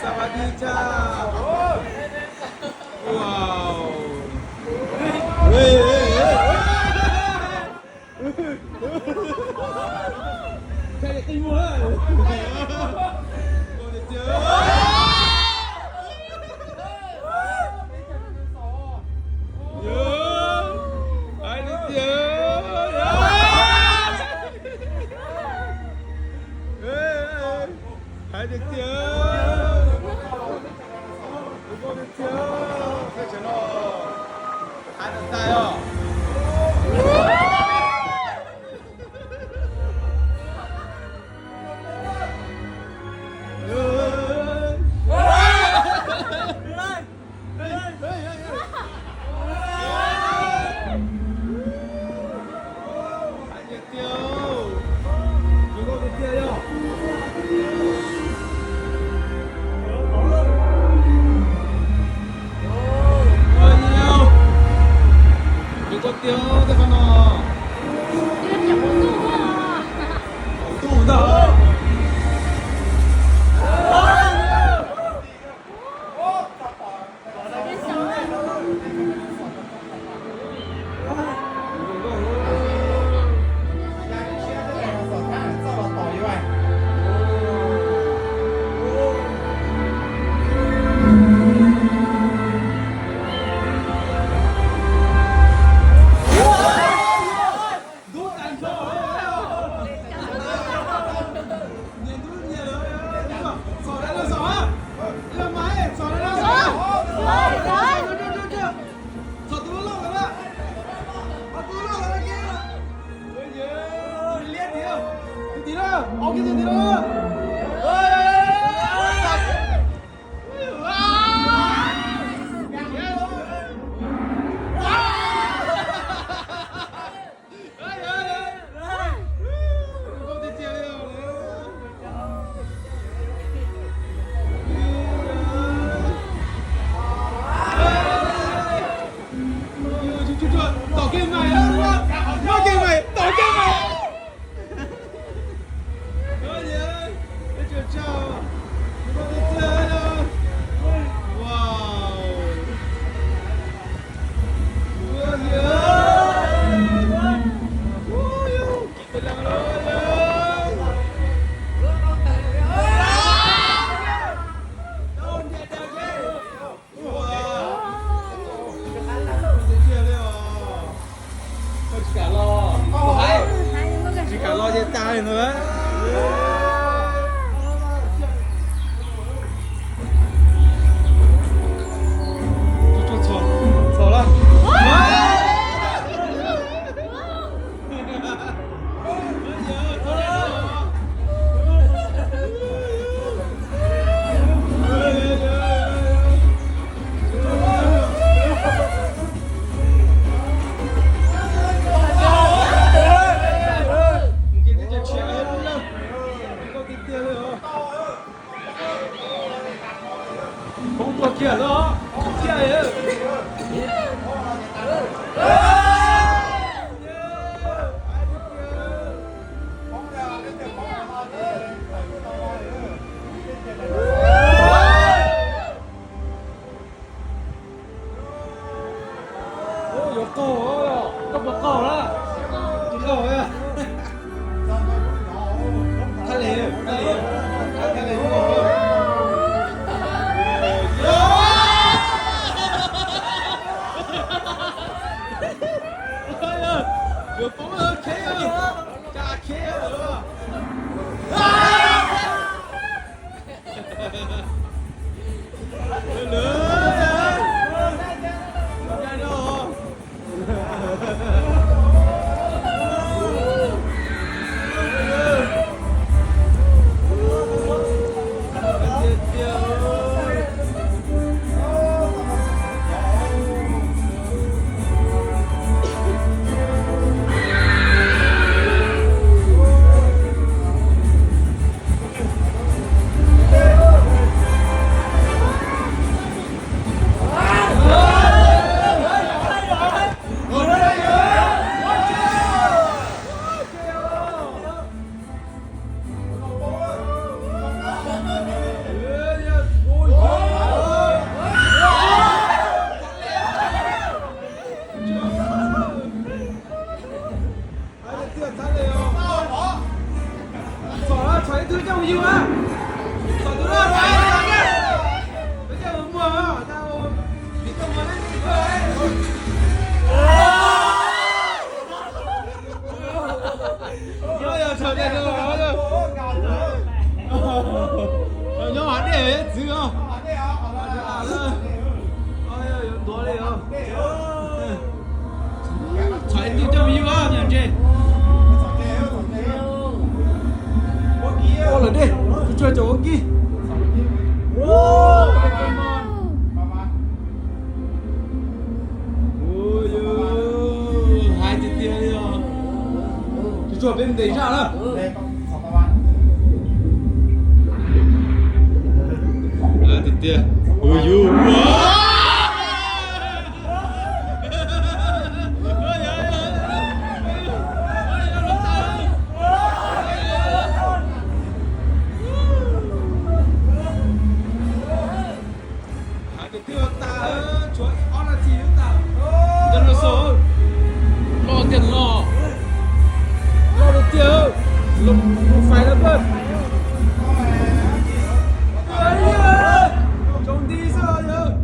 สวัสดีจ้า Wow. Hais tiag tiag. Hais tiag tiag. Tom kev mais, tom kev mais, tom kev mais. Tsis kam los, tsis kam los ces tag li ntawd. Txhom, txhom lawm. Poob tuag kiag lawm, kiag. Yuav qaug, koj puas qaug na? Tsis qaug. Thab le, thab le, thab le. Txwv os. Yuav ntuav li os. Txhom ib tug coj me yug os, niam ntse. Ua lawm dej, tsuag tsuag cov ua kib. Hais tiag tiag li os. Tsuag tsuag peb ntes zaj na. Hais tiag tiag. Ua yus. Hais tiag tiag tas, tshuav ob nas this xwb tas. Cov dinosaur loj tiag no, loj tiag tiag, loj fais lawm.